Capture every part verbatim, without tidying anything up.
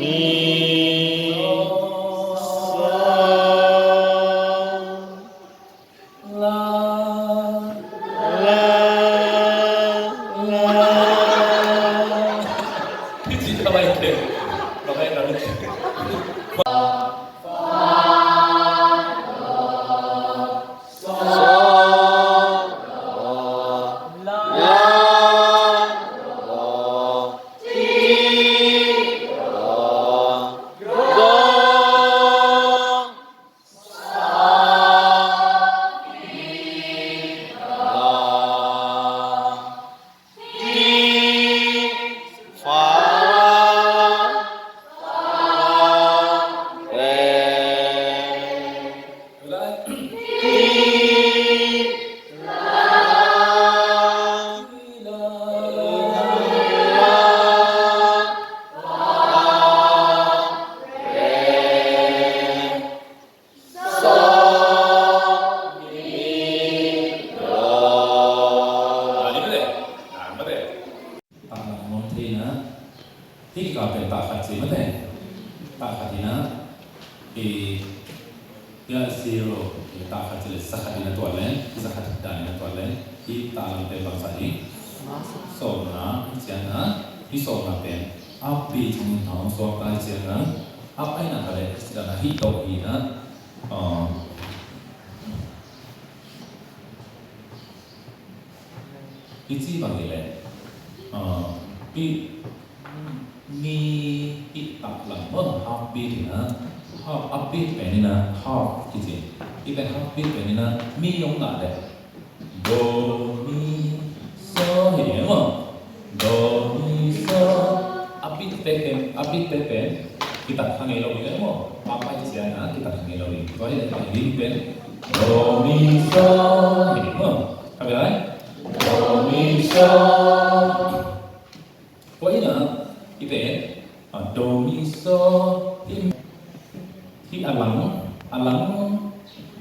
Mi, so, la, la, la. Hih ci tawh a ih kei. Fa, fa, so, la, la, ti, do, sa, fi, la, ti, fa, fa, re. Taklam nuam thei na. Hih kikal pen tah khat ci mate. Tah khat hi na. I, ya zero. I tah khat ci le sa khat hi na tua le. I sa khat dan hi na tua le. I taklam pen bangzah hi. Sawmna, ciang na. I sawmna pen. Upbeat hong in thang suak ta ciang na. Up ai na ka le. Ci dan na hih tawh hi na. Ah. I ci bang hi leh, ah, i, mi, i taklam bang half beat hi na, half, upbeat pen hi na, half kici. I pen half beat pen hi na, mi hong ngah leh. Do, mi, so hi ding maw. Do, mi, so. Upbeat pen, upbeat pen. Kitat kha ngei lo ding maw. Half beat ciang na, kitat kha ngei lo ding. Tua hi leh, half beat pen. Do, mi, so. Hi ding maw. Ka bia lai? Do, mi, so. Tua hi na, i pen, ah, do, mi, so, hi, hi a lang, a lang,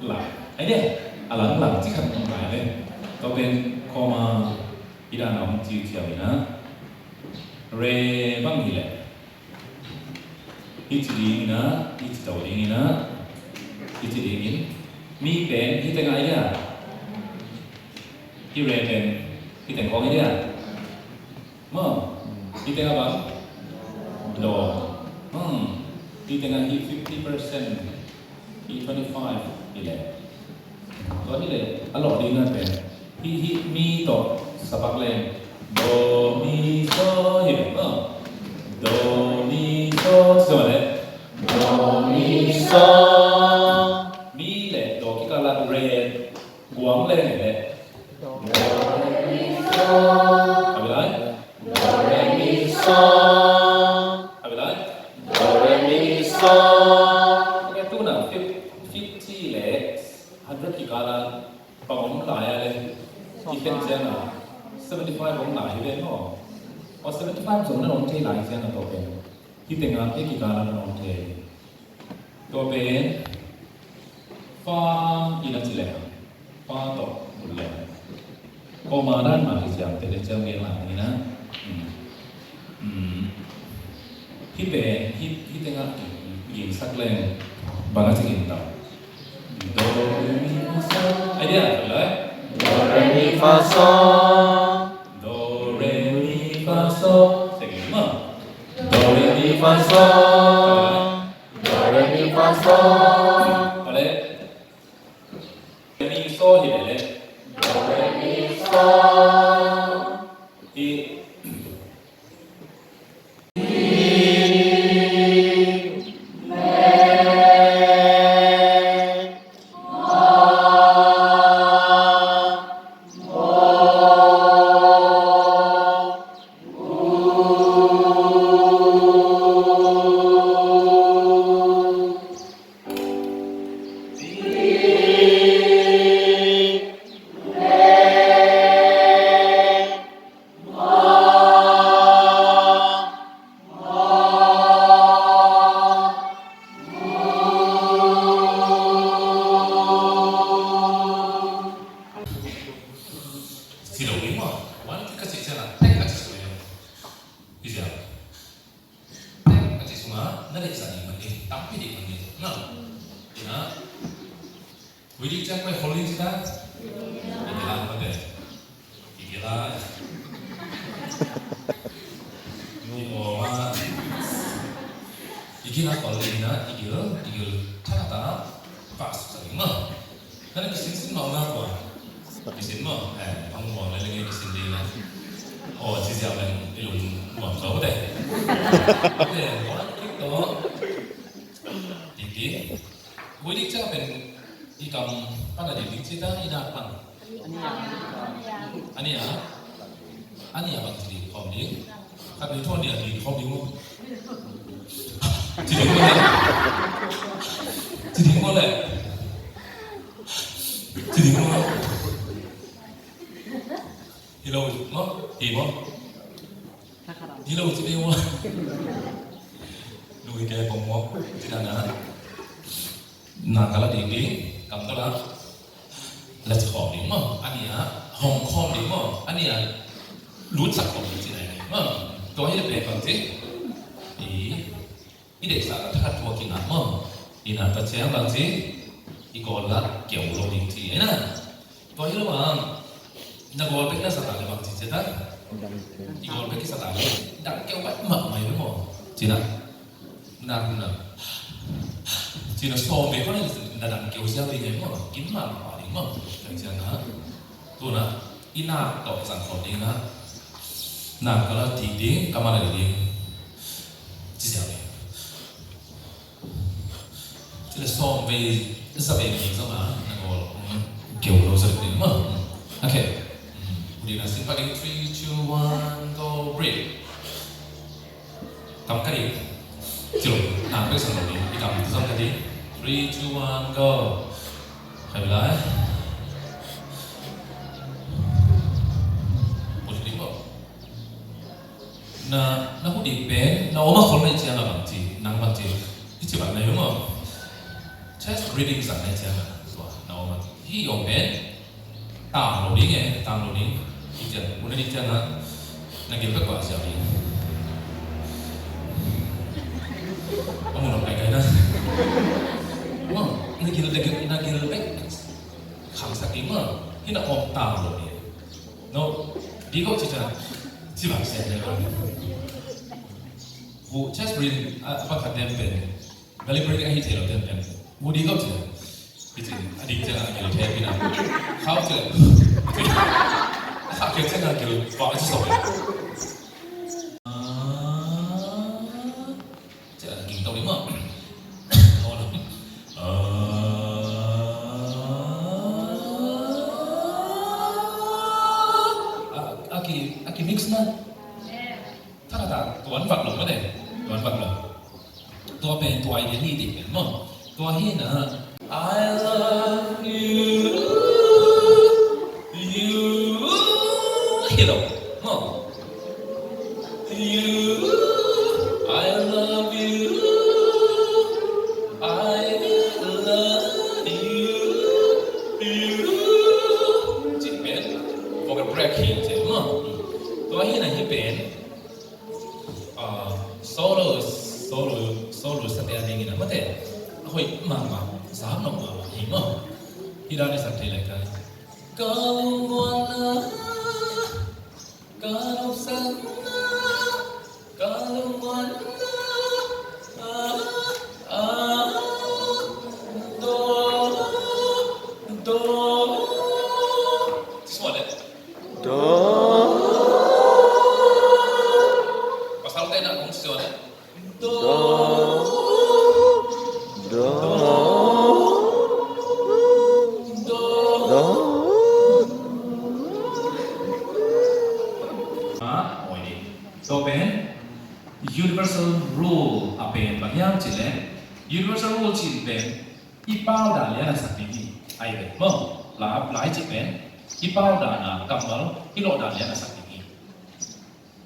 lang. Ai dia, a lang, lang, ci khat nong lai le. Tua pen, comma, i dan a om ciu ciau hi na. Re bang hi leh. Hih ci ding hi na, hih ci to ding hi na, hih ci ding hi. Mi pen, hih teng ai dia. Hih re pen, hih teng khawng ai dia. Maw, hih teng a bang? Do. Hmm. Hih teng a hih fifty percent. Hih twenty-five hi leh. Tua hi leh, a lawh ding na pen. Hih, hih, mi tawh, sa pak leng. Do, mi, so, hi leh, maw. Do, mi, so, so leh. Do, mi, so. Mi leh, do kikal a re, guang leng leh. Do, re, mi, so. A bia lai? Do, re, mi, so. A bia lai? Do, re, mi, so. Ok, tu na, fif-, fifty leh hundred kikal a bang om lai a leh. I khen ciang a, seventy-five om lai hi ve maw. Aw, seventy-five zong na om thei lai ciang a tua pen. Hih teng a, hih kikal a na om thei. Tua pen fa i na ci leh, fa tawh bul leh. Comma dan mah hi ciang, te le ciang gen mah hi na. Hmm. Hmm. Hih pen, hih, hih teng a gingsak leng, bang a ci gin ta. Do, re, mi, fa, so. Ai dia, lai. Do, re, mi, fa, so. Do, re, mi, fa, so. Segi ma. Do, re, mi, fa, so. Ai. Do, re, mi, fa, so. Ai. Re, mi, so hi leh leh. Do, re, mi, so. Hi. Na deihsak ding man ding, tampi ding man ding. Na, ina, hui ding ciang pai khol ding ci ta. Ina, mate. Kikila. Ni oma. Ikila kol ina, ikil, ikil. Tata. Pas sa ina. Kana kisin sin mau na kua. Kisin mau. Eh, ang mau na lagi kisin di na. Oh, si siapa yang ilung mau so te. Te, orang kita. Dikti. Hui ding ciang pen i kam pan a ding ding ci ta i nak pan. Ani a. Ani a bang ci ding khawm ding. Khat ni thu ani a ding khawm ding maw. Ci ding maw le. Ci ding maw le. Ci ding maw. Hi lo maw. Hi maw. Hi lo ci ding maw. Lui ke pong maw. Ci ding na. Na ka la ding ding, kam ka la. La ci khawm ding maw, a nih a hong khawm ding maw, a nih a lutsak khawm ding ci nai ding maw. Tua hi le pen bang ci. I, i deihsak a thakhat thua kingah maw. I na tua ciang bang ci. I kawl la keu lo ding ci. Ai na. Tua hi lo bang. Na kawl bek na sa ta le bang ci ci ta. I kawl bek i sa ta le. Dang keu bek mah mai maw. Ci na. Nak na. Ci na sawm ve khaw na dang keu sia ve ngai maw. Kin ma ma ding maw. Kan sia na. Tu na. I nak tawh zang khawm ding na. Nak ka la ding ding, ka ma la ding. Ci sia ve. Ci na sawm ve, za ve ding zong a, na kawl. Keu lo zat ding maw. Okay. Udi na sin pa ding, three, two, one, go, breathe. Kam ka ding. Ci lo, nang pek sang lo ding. I kam tu zong ka ding. Three, two, one, go. Khai lai. Hu ding maw. Na, na hu ding pen, na om a khol na i ciang a bang ci, nang bang ci. I ci bang na yong maw. Chest breathing sang na i ciang a. Tua, na om a. Hi om pen. Tang lo ding e, tang lo ding. I ciang, u na ding ciang a, na gil bek kua siang ding. A mun ong kai kai na. Maw, na gil, na gil, na gil bek. Khang sak ding maw, hi na om tang lo ding. No, ding ko ci ciang, ci bang siang ding. Hu chest breathing, a, a pakhat dem pen. Belly breathing ahi thei lo ten pen. Mu ding ko ci. Hi ci, a ding ciang a gil thei pi na. Khau ci. A khau ci ciang a gil pa ci so. Ci a ging tau ni ma. Khau lo. A, a ki, a ki mix na. Thakhat a tuan vak lo mah te. Tuan vak lo. Tua pen tua i ding hi ding pen maw. Tua hi na. I love you. You. Hi lo. Maw. You. I love you. I love you. You. Ci pen. Vocal break hi ci maw. Tua hi na hi pen. Ah, solo, solo, solo sa te a ding in a mate. A hoih mahmah, sa nop mahmah hi maw. Hi dan i sa thei lai ka. Ka lungmuanna, ka nopsakna, ka lungmuanna, ah, ah, do, do. Ci suan le. Do. Pasal te na kong sio le. Do. Do. Do. Do. Ah, oi ni. Tua pen universal rule a pen bang hiam cih leh universal rule cih pen i pau dan lian a sak ding hi. Ai ve maw, la, lai cih pen i pau dan a kammal i lawh dan lian a sak ding hi.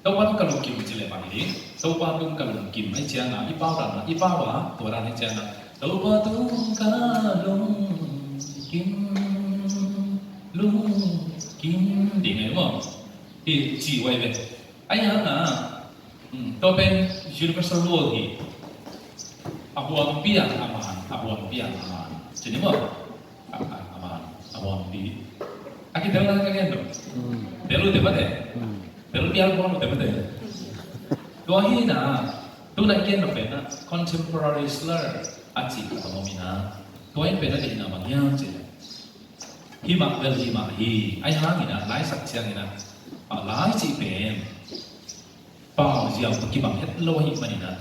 Topa tung ka lungkim cih leh bang hi ding. Topa tung ka lungkim ai ciang a i pau dan a, i pau a, tua dan ai ciang a Topa tung ka lungkim, lungkim ding ai maw. Hi ci uai ve. Ai hang a, hmm, tua pen universal rule hi. Buang piang a man, a buang piang a man. Ci ni maw? A, a, a man, a buang pi. A kitel na ka gen lo. Hmm. Tel uh te mate. Hmm. Tel piang buang uh te mate. Tua hi na, tu na gen lo pen na, contemporary slur a ci ka tong om hi na. Tua in pen na de hi na bang hiam ci. Hi mah bel hi mah hi. Ahi hangin a, laisak ciangin a, a, lai cih pen pau ziau tawh kibang het lo ahih manin a,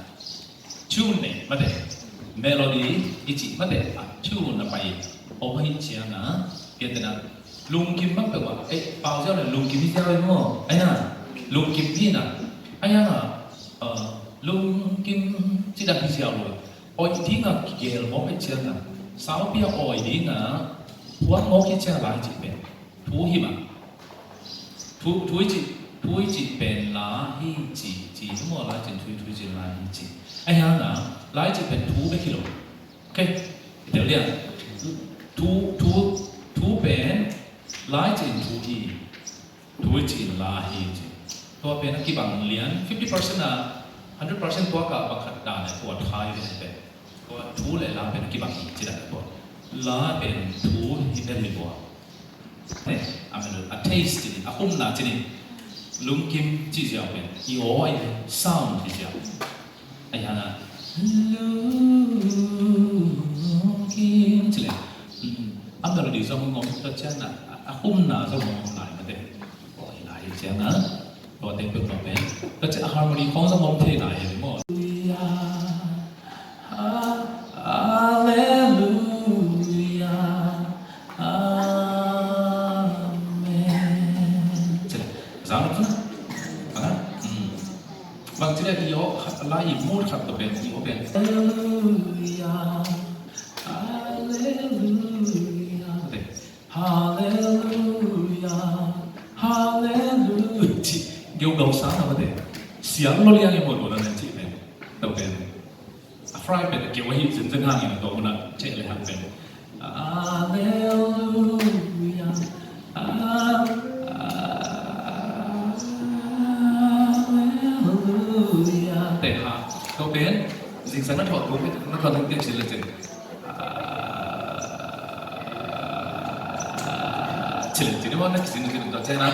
tune ne mate, melody i cih mate, a tune a pai om ahih ciang a, pian te na, lungkim bang peuh a, eh, pau ziau le lungkim hi ziau hi maw? Ahi na, lungkim hi na, ahi hang a, uh, lungkim ci dan hi ziau lo. Oih ding a kigel mawk hi ciang a, saupi a oih ding a, puak mawk hi ciang a lai cih pen thu hi mah. Thu, thu i cih, thu i cih pen la hi ci, ci hi maw, lai cih thu, thu i cih la hi ci. Ahi hang a, lai cih pen thu bek hi lo. Ok, tel dia. Thu, thu, thu pen lai cih thu hi. Thu i cih la hi ci. Tua pen a kibang lian, fifty percent a, hundred percent tua ka bang khat dan e, tua thai pen pen. Tua thu le la pen a kibang hi ci dan tua. La pen thu hi pen hi tua. Te, a mel a taste ci ni, a khumna ci ni. Lungkim ci ziau pen, i aw ai sound ci ziau. Ahi hang a, lungkim ci le. Mm, a melody zong ngom ta ciang a, a khumna zong ngom lai mate. Oi lai ciang a. Tua te peuh tua pen. Tua ciang a harmony khong zong ngom thei lai hi maw. Hallelujah, hallelujah, amen. Cile, zang lo tu na. Bang a? Hmm. Bang cile i aw khat, lai i mood khat tua pen, i aw pen. Hallelujah, hallelujah. Te. Hallelujah, hallelujah. Ci, geu gau sa na mate. Siang lo liang i mawh lo na ci pen. Tau pen. A fry pen geu ahi zenzen hangin a tawh na ci le hang pen. Hallelujah, hallelujah. Te ha. Tau pen. Zingsang na thawh tu pen, na thawh teng teng ci le cin. Cile, cile, mo na kisin, cile, tua cina.